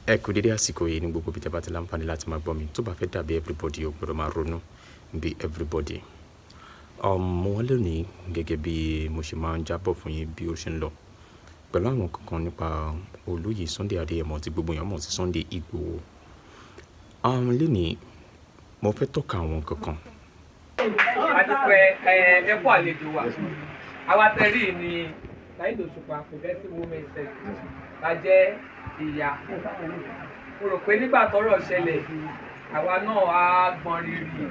Ẹ kú dédé àsìkò yìí ní gbogbo ibi tí a bá ti láǹfààní láti máa gbọ́ mi. Tó bá fẹ́ dàbí everybody, o gbọ́dọ̀ máa ronú bí everybody. Mo wá lónìí gẹ́gẹ́ bí mo ṣe máa ń jábọ̀ fún yín bí ó ṣe ń lọ pẹ̀lú àwọn kankan nípa olóyè Sunday Adéyẹmọ tí gbogbo èèyàn mọ̀ sí Sunday Igboho. Lénìí mo fẹ́ tọ́ka àwọn kankan. Adúpẹ́ ẹ kú àlejò wa. Àwa tẹ̀rí ni Saheed Òṣùpá Progressive Women Circle la jẹ́ ìyá. Mo rò pé nígbà tọ́rọ̀ ṣẹlẹ̀, àwa náà á gbọ́n rírì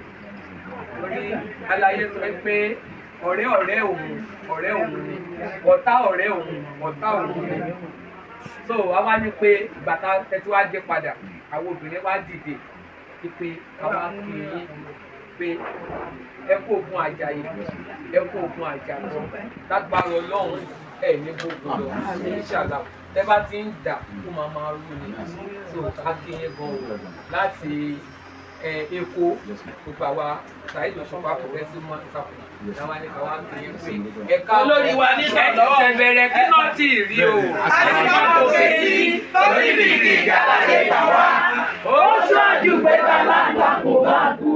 torí aláyé sọ pé ọ̀rẹ́ ọ̀rẹ́ òun ọ̀rẹ́ òun ni, ọ̀tá ọ̀rẹ́ òun ọ̀tá òun ni. So àwa ní pé ìgbà tá tẹ́tí wá dé padà, àwọn obìnrin wá dìde pé àwa kì í pé ẹ kú ogun àjàyè, ẹ kú ogun àjàbọ, lágbára Ọlọ́run ẹ ní gbogbo lọ, inshallah. Tẹ bá ti ń dà kó máa máa rú ni. So akínyìn gan o láti Èkó, gbogbo àwa Saheed Òṣùpá Progressive Women Circle làwọn ní káwá kí n pé ẹ̀ka olórí wa ní sọ̀lọ́. Ẹ bẹ̀rẹ̀ kí náà tì í rí o. Àti kò sí torí bí ìjà láyé gbà wá. Ó ṣáájú pé tálákà kò bá kú.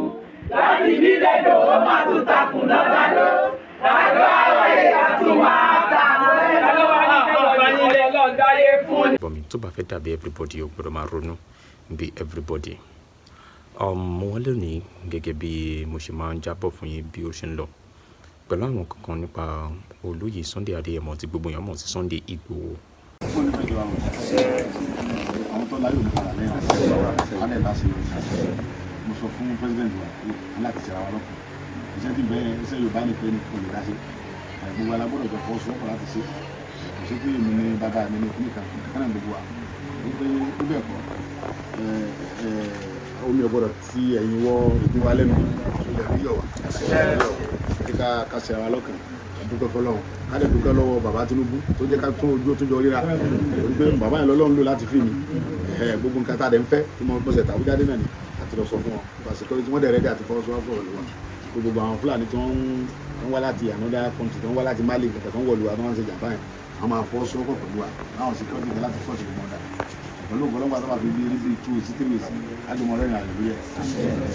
Láti bí lẹ́dọ̀ ó máa tún takùn lọ́ba ló. Àjọ àwọn èèyàn tún máa ta. Gbọ́ mi, tó bá fẹ́ dàbí everybody, o gbọ́dọ̀ máa ronú bí everybody. Mo wá lónìí gẹ́gẹ́ bí mo ṣe máa ń jábọ̀ fún yín bí ó ṣe ń lọ pẹ̀lú àwọn kankan nípa olóyè Sunday Adéyẹmọ tí gbogbo èèyàn mọ̀ sí Sunday Igboho. Àwọn tó láyò ní padà lẹ́yìn alẹ́ láṣeyọrí. Mo sọ fún president wa pé aláti ṣe ara wa lọ́kàn iṣẹ́ tí bẹ́ẹ̀ iṣẹ́ Yorùbá ní pé ní kò lè dá ṣe. Gbogbo alágbọ́dọ̀ jọ fọwọ́sowọ́pọ̀ láti ṣe. Kò sí pé èmi ní bàbá mi ní kíní kan kankan náà, gbogbo wa wípé ó bẹ́ẹ̀ kọ́. Omi ọ̀gbọ́dọ̀ tí ẹ̀yin wọ ìpín wa lẹ́nu ilẹ̀ rí yọ̀ wá kí ká ṣe ara wa lọ́kàn. Dúpẹ́ fọlọ́run, ká dẹ̀ dúpẹ́ lọ́wọ́ bàbá Tinubu tó jẹ́ ká tún ojú tó jọ ríra, torí pé bàbá yẹn lọ́lọ́run lò láti fi mi gbogbo nǹkan tá a dẹ̀ ń fẹ́ tí mo gbọ́sẹ̀ tàbújáde náà ni àti lọ sọ fún wọn nípa security. Wọ́n dẹ̀ ready àti fọwọ́sowọ́pọ̀ pẹ̀lú wọn. Gbogbo àwọn Fúlàní tí wọ́n ń wá láti another country, tí wọ́n wá láti Mali kẹ̀kẹ́, tó ń wọ̀lú wa, tó wọ́n ń ṣe jàmbá yẹn, àwọn máa fọwọ́sowọ́pọ̀ pẹ̀lú wa láwọn security kan láti fọ́ọ̀ṣì gbogbo ọ̀dà pẹ̀lú ọ̀pọ̀lọpọ̀ àtàwọn àfi bíi 2 sí 3 weeks ájọmọ̀ rẹ̀ rìn àjò lórí ẹ̀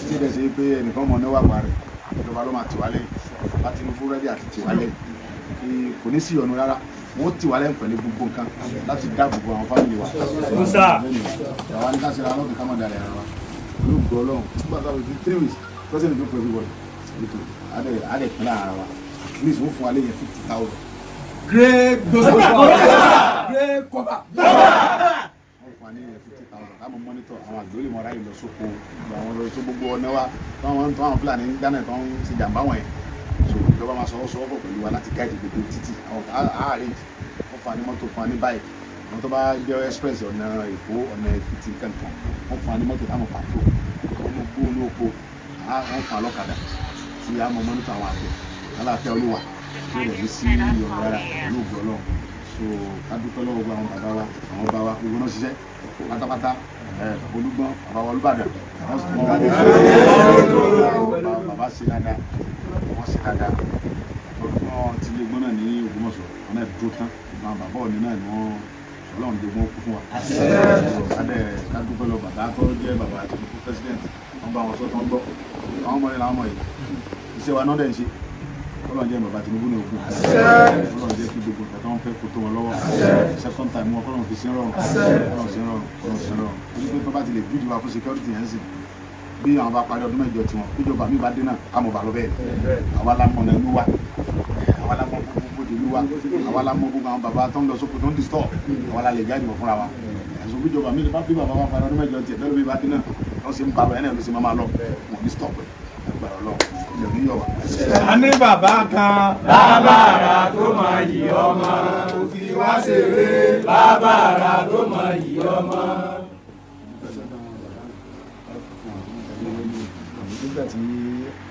tí ẹ̀ ṣe pé ẹnìkan mọ̀ níwà pa rẹ̀. Ìjọba ló máa tì wá lẹ́yìn. Bá Tinubu ready àti tì wá lẹ́yìn, kò ní sí ìyọnu rárá. Wọ́n tì wá lẹ́yìn pẹ̀lú gbogbo nǹkan láti dáàbò bo àwọn family wa. Àwa ní ká ṣe ra lọ́kàn, ká má dalẹ̀ ara wa pẹ̀lú ògo Ọlọ́run. Nígbà tó a fi 3 weeks, president tó pẹ̀ everybody ètò adẹ̀ pínlẹ̀ ara wa, at least wọ́n fún wa lẹ́yìn 50,000. Great gosa. Great cover. Wọ́n fún wa ní 50,000 ká mọ monitor àwọn àgbẹ̀, ó lè mọ ráyè lọ sóko àwọn lọ só gbogbo ọ̀nà wa tó àwọn Fúlàní dáná tó ń ṣe jàǹbá wọ̀nyẹn. So ìjọba máa sọwọ́ sọwọ́ pọ̀ pẹ̀lú wa láti guide gbogbo títì àwọn arrange. Wọ́n fún wa ní mọ́tò, fún wa ní báyìí, àwọn tó bá jẹ́ express ọ̀nà Èkó, ọ̀nà Èkìtì kankan, wọ́n fún wa ní mọ́tò táwọn patrol ọmọ gbó ní oko. Wọ́n fún wa lọ́kadà tí a mọ monitor àwọn àgbẹ̀ aláàfíà olúwa tí ó rẹ̀ ní sí ọ̀rọ̀ rárá pẹ̀lú ògùn Ọlọ́run. So ká dúpẹ́ lọ́wọ́ gbogbo àwọn bàbá wa, àwọn bàbá wa gbogbo náà ṣiṣẹ́ pátápátá. Bàbá Olúgbọ́n, bàbá wa Olúbàdàn, bàbá ṣe dáadáa, wọ́n ṣe dáadáa. Olúgbọ́n ti ilé gbọ́n náà ní Ògbómọ̀ṣọ́, wọn náà dúró tán. Gbogbo àwọn bàbá òní náà ni wọ́n Ọlọ́run jẹ́ wọ́n kú fún wa. Kádẹ ká dúpẹ́ lọ bàbá tó jẹ́ bàbá Tinubu, president. Wọ́n bá wọn sọ tán gbọ́. Àwọn ọmọ yẹn làwọn ọmọ yìí, iṣẹ́ wa náà dẹ̀ ń ṣe. Ọlọ́run jẹ́ bàbá Tinubu ní ogun. Ọlọ́run jẹ́ kí gbogbo nǹkan tó ń fẹ́ kó tó wọn lọ́wọ́. Second time wọn, kọ́lọ́run fi sí rọrùn, kọ́lọ́run sí rọrùn, kọ́lọ́run sí rọrùn, torí pé tó bá ti lè build wa fún security yẹn sìn, bí àwọn bá parí ọdún 8 tiwọn, bíjọba mi bá dé náà, àmọ̀ bá lọ bẹ́ẹ̀. Àwa la mọ̀ ìlú wa, àwa la mọ̀ gbogbo ìlú wa, àwa la mọ̀ gbogbo àwọn bàbá tó ń lọ sóko tó ń disturb. Àwa la lè gáàdì wọn fúnra wa. Ẹ̀sùn bíjọba mi bá bí bàbá wa parí ọdún 8 tiẹ̀ bẹ́ẹ̀ ló bí bá dé náà, wọ́n sì ń ba lọ ẹ̀ náà ló sì máa lọ. Wọn ní stop ẹ̀. Agbára Ọlọ́run, ilẹ̀ oníyọ̀ wa. A ní bàbá kan. Bàbá àrà tó máa yí ọmọ. Kò fi wá ṣeré. Bàbá àrà tó máa yí ọmọ. Nígbà tí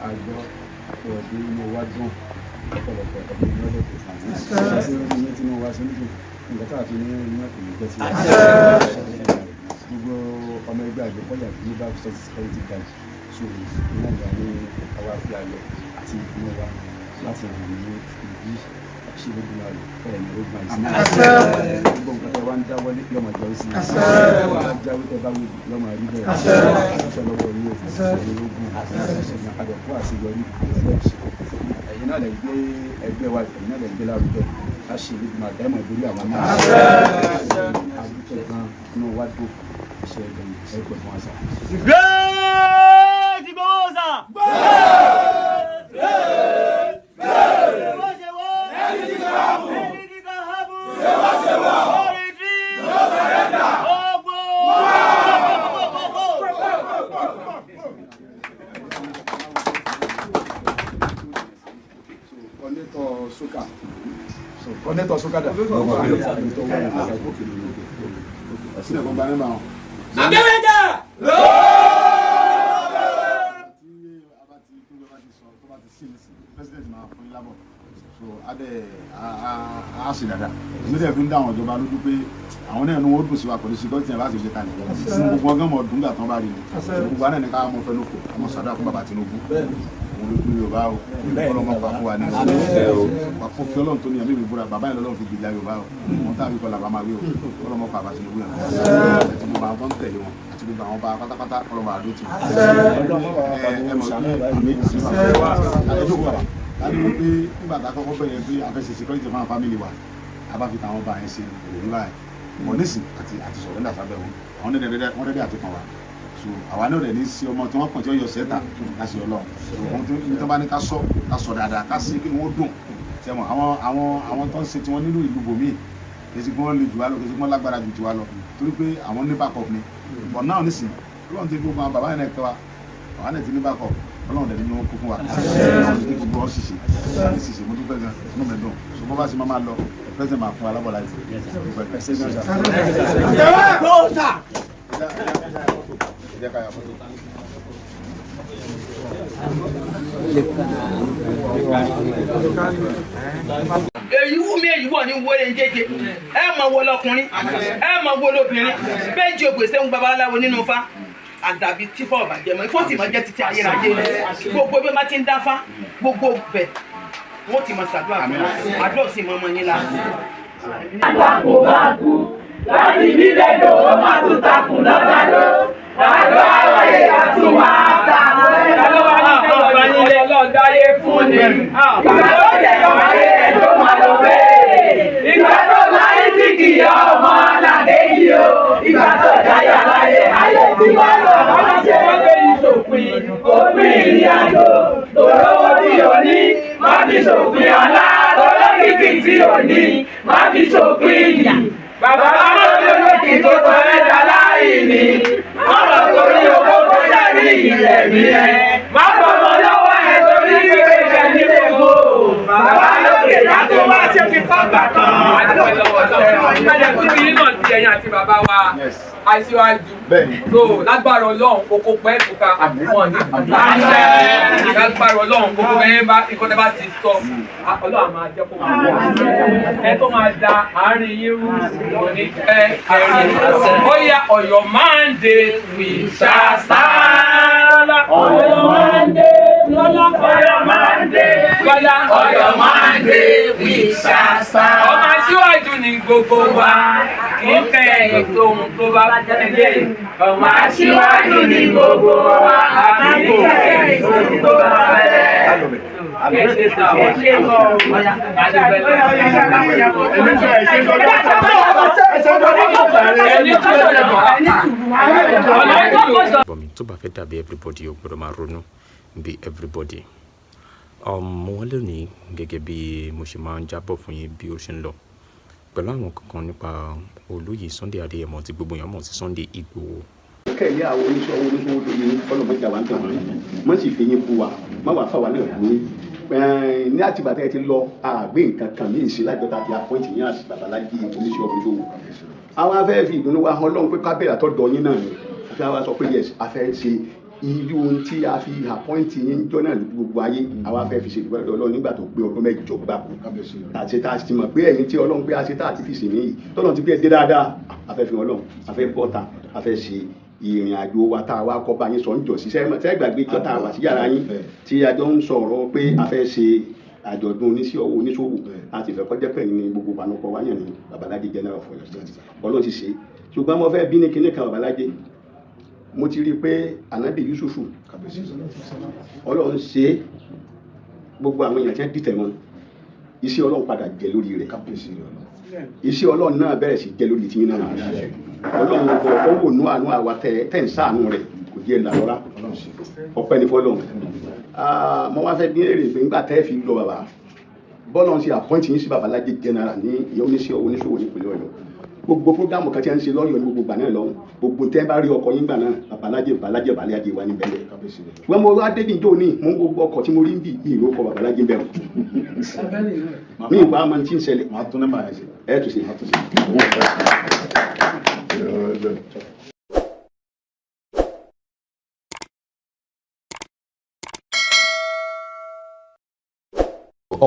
a gbọ́ ọ̀rọ̀ pé inú wa dùn lọ́pọ̀lọpọ̀, ọdún ní ọdún tó ṣe ń ní tinú wa ṣe ń dùn, nǹkan tá a fi ní inú kò ní jẹ́ ti gbogbo ọmọ ẹgbẹ́ Àgbẹ̀kọ̀yà Global Security Guard. So iná ìgbà ní àwa fi ayọ̀ àti ìdùnnú wa láti hàn ní ìbí. Ṣe ló dúró rẹ̀ ẹ̀ ní ogun àìsàn. Gbogbo nǹkan tẹ wá ń dáwọ́lé yọmọ jọ sí i. Bá jáwé tẹ bá wí yọmọ rí bẹ́ẹ̀. Ṣe lọ́wọ́ yìí o, ṣe lógún, ṣe ní àdẹ̀kú àṣeyọrí ẹgbẹ́ ṣe. Ẹ̀yin náà lè gbé ẹgbẹ́ wa, ẹ̀yin náà lè gbé lárugẹ. A ṣe ló dùn àdámọ̀ ìborí àwọn náà. Àdúgbò gan inú wa dùn ṣe ẹgbẹ́ fún wa sá. Great Igboho! Kọ́nẹ́tọ̀ sókà. Kọ́nẹ́tọ̀ sókà dà. Sílẹ̀ kó gba nọ́mbà wọn. Akẹ́wẹ́jà. Tí a bá ti tó bá ti sọ tó bá ti sí ní president máa fún yín lábọ̀, so a dẹ̀ a ṣe dáadáa. Èmi dẹ̀ fi ń dá àwọn ìjọba lójú pé àwọn náà ní wọ́n dùn sí wa pẹ̀lú security yẹn bá ti ṣe kalẹ̀ gbogbo ọgán mọ̀ dùn gbà tán bá rí ni gbogbo àná ní ká mọ fẹnu kò àmọ́ sàdá fún bàbá Tinubu òun lójú Yorùbá o, ọlọ́mọ pa fún wa ní o kò fi Ọlọ́run tó ní ẹ̀mí mi búra, bàbá yẹn lọ́lọ́run fi gbìjà Yorùbá o, wọn tàbí kọ́ làbá máa wí o, ọlọ́mọ pa bàbá Tinubu yẹn àti gbogbo àwọn tó ń tẹ̀lé wọn àti gbogbo àwọn bá pátápátá, ọlọ́mọ àdó tì ẹ mọ̀ àmì ẹjọ́ bàbá láti wí pé nígbà tá a kọ́kọ́ bẹ̀rẹ̀ pé a fẹ́ ṣe security fún àwọn family wa, a bá fi tàwọn bá yẹn ṣe òní báyìí mọ̀ nísìn àti sọ̀rọ̀ sábẹ́ wọn, àwọn dẹ́dẹ́ wọ́n dẹ́dẹ́ àti kàn wá, so àwa náà dẹ̀ ní sí ọmọ tí wọ́n kàn tí ó yọ sẹ́ta láti Ọlọ́run, so ohun tí wọ́n bá ní ká sọ, ká sọ dáadáa, ká sí kí wọ́n dùn sẹ́wọ̀n. Àwọn tó ń ṣe tiwọn nínú ìlú bòmíì kì í ṣe kí wọ́n le jù wá lọ, kì í ṣe kí wọ́n lágbára jù tiwa lọ, torí pé àwọn ní backup ni. But now nísìn Ọlọ́run ti fi gbogbo àwọn bàbá yẹn náà kẹ́ wa, àwọn náà ti ní backup, Ọlọ́run dẹ̀ ní wọn kú fún wa, Ọlọ́run ti gbogbo ọ̀ ṣìṣe ní ṣìṣe. Mo dúpẹ́ gan, inú mi dùn. So bó bá ṣe máa lọ, president máa fún wa lábọ̀ láti dúpẹ́ gan. Ẹ jẹ́ ká yà fọ́tò. Èyí wú mi, èyí wọ̀ ní wọlé jẹjẹ. Ẹ mọ wo lọkùnrin, ẹ mọ wo lóbìnrin. Méjì ògbèsè ń babaláwo nínú fa àdàbí tí fọ ọbàjẹ mọ ifo sì mọ jẹ títí ayérayé. Gbogbo bí wọn bá ti ń dáfá, gbogbo bẹ wọn ti mọ ṣàdúrà fún wa, àdúrà sì mọ ọmọ yín la. Àtàkùn bá kú láti bílẹ̀ lò ó máa tún takùn lọ́ba ló. Àlọ́ àwọ̀yé àtúwà àtàwọn Ọlọ́run dáyé fún ni. Ìgbà tó jẹ́ ọmọ ayé ẹ̀ ló máa lọ bẹ́ẹ̀. Ìgbà tó láyé tí kì í ọmọ aládé yìí o. Ìgbà tó dáyà láyé ayé tí wọ́n lọ bá ṣe. Wọ́n gbé ìṣòpin. Òpin ìrìn àjò tòlówó tí ò ní má fi ṣòpin ọlá, tòlókìkí tí ò ní má fi ṣòpin ìyà. Bàbá lólókì tó sọ ẹ̀dá láìní. Má lọ torí owó kó sẹ́rí ilẹ̀ mi ẹ̀. Má gbọ́mọ lọ́wọ́ ẹ̀ torí pé ìfẹ́ ní gbogbo. Bàbá lókè látó wá ṣe fi fọ́gbà kan. Ìpàdé kú ti yín náà ti ẹ̀yin àti bàbá wa aṣíwájú. So lágbára Ọlọ́run oko pẹ́ kóka wọn ní lágbára Ọlọ́run gbogbo ẹ̀ bá ikọ́ tẹ́ bá ti sọ, Ọlọ́run á máa jẹ́ kó máa wọ̀. Ẹ tó máa da àárín yín rú kò ní jẹ́ ẹ̀rín. Ó yá, Ọ̀yọ́ mandate we shall stand. Ọ̀yọ́ mandate, Ọ̀yọ́ mandate, Bọ́lá. Ọ̀yọ́ mandate we shall stand. Ọmọ aṣíwájú ni gbogbo wa, kì í kẹ́yìn tóun tó bá tẹ̀lé. Ọmọ Aṣíwájú ni gbogbo wa, àbí kẹ́kẹ́ ìṣòro tó bá fẹ́. Ẹ ṣe sá o. Ẹni tó lọ. Gbọ́ mi, tó bá fẹ́ dàbí everybody, o gbọ́dọ̀ máa ronú bí everybody. Mo wá lónìí gẹ́gẹ́ bí mo ṣe máa ń jábọ̀ fún yín bí ó ṣe ń lọ pẹ̀lú àwọn kankan nípa olóyè Sunday Adéyẹmọ tí gbogbo èèyàn mọ̀ sí Sunday Igboho. Kẹ̀lé àwọn oníṣòwò oníṣòwò tó yín ọlọ́mọdé àwọn tẹ̀ wọ́n mọ̀ sì fi yín bú wa má wàá fà wá náà bú yín ní àtìgbà tẹ́ ẹ ti lọ àgbé nǹkan kan mí ìṣe lájọ tá a ti apọ́ǹtì yín àti babalájí oníṣòwò oníṣòwò. Àwọn afẹ́ fi ìdùnnú wa hàn Ọlọ́run pé kábẹ́rẹ́ àtọ́dọ̀ yín náà ni àfi àwa sọ pé yes, a fẹ́ ṣe irú ohun tí a fi apọ́ǹtì yín jọ náà lójú gbogbo ayé. Àwa fẹ́ fi ṣe ìdúpẹ́ lọ́dọ̀ Ọlọ́run nígbà tó pé ọdún 8 gbáko àti tá a ti mọ̀ pé ẹ̀yin tí Ọlọ́run pé a ṣe tá a ti fi sìn níyì tọ́lọ́run ti bí ẹ dé dáadáa, a fẹ́ fi Ọlọ́run, a fẹ́ bọ́ta, a fẹ́ ṣe ìrìn àjò wa tá a wá kọ́ bá yín sọ ń jọ sí sẹ́ gbàgbé ìjọ tá a wà sí yàrá yín tí a jọ ń sọ̀rọ̀ pé a fẹ́ ṣe Àjọ̀dún oníṣẹ́ ọwọ́ oníṣòwò a sì fẹ́ kọjá pẹ̀lú ní gbogbo panupọ̀ wáyàn ní Babalájé General of Ọ̀yọ́ State. Ọlọ́run ti ṣe. Ṣùgbọ́n mo fẹ́ bí ní kinní kan Babalájé, mo ti rí i pé Ànábì Yusufu Ọlọ́run ṣe é, gbogbo àwọn èèyàn tí wọ́n dìtẹ̀ wọn, iṣẹ́ Ọlọ́run padà jẹ lórí rẹ̀. Iṣẹ́ Ọlọ́run náà bẹ̀rẹ̀ sí jẹ lórí tiyín náà. Ọlọ́run kọ ó wò nú àánú àwa tẹ̀ ń sáànú rẹ̀ kò jẹ́ làlọ́lá. Ọpẹ́ ní fọlọ́run. Mo wá fẹ́ bí èrè pé ńgbà tẹ́ fi lọ bàbá, bọ́lá ń ṣe àpọ́ǹtì yín sí Babalájé General ní ìyẹn oníṣẹ́ oníṣòwò nípínlẹ̀ Ọ̀yọ́. Gbogbo programu kan tí a ń ṣe lọ́yọ̀ọ́ ní gbogbo gbà náà lọ́hùn, gbogbo tẹ́ bá rí ọkọ̀ yín gbà náà, Babalájé Babalájé Babalájé wà níbẹ̀ lẹ̀. Wọ́n mo wá débi ìjọ ní mo ń gbogbo ọkọ̀ tí mo rí ń bì mí ìrókò Babalájé bẹ̀rù. Mi ìwà máa ń tí ń ṣẹlẹ̀. Ẹ tún ṣe.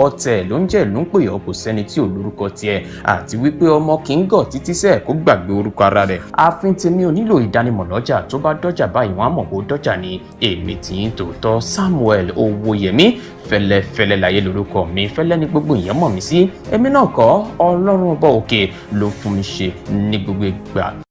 Ọ̀tẹ̀ ló ń jẹ́ ló ń pè ọ́, kò sẹ́ni tí ò lórúkọ tiẹ̀, àti wípé ọmọ kì í gọ̀ títí sẹ́ẹ̀ kó gbàgbé orúkọ ara rẹ̀. Ààfin tèmi ò nílò ìdánimọ̀ lọ́jà, tó bá dọ́jà báyìí wọ́n á mọ̀ kó dọ́jà ni. Èmi tì í tòótọ́ Samuel Owóyẹmí, fẹ́lẹ́fẹ́lẹ́ láyé lórúkọ mi, fẹ́lẹ́ ní gbogbo èèyàn mọ̀ mí sí. Èmi náà kọ́, Ọlọ́run ọba òkè ló fún mi ṣe ní gbogbo ìgbà.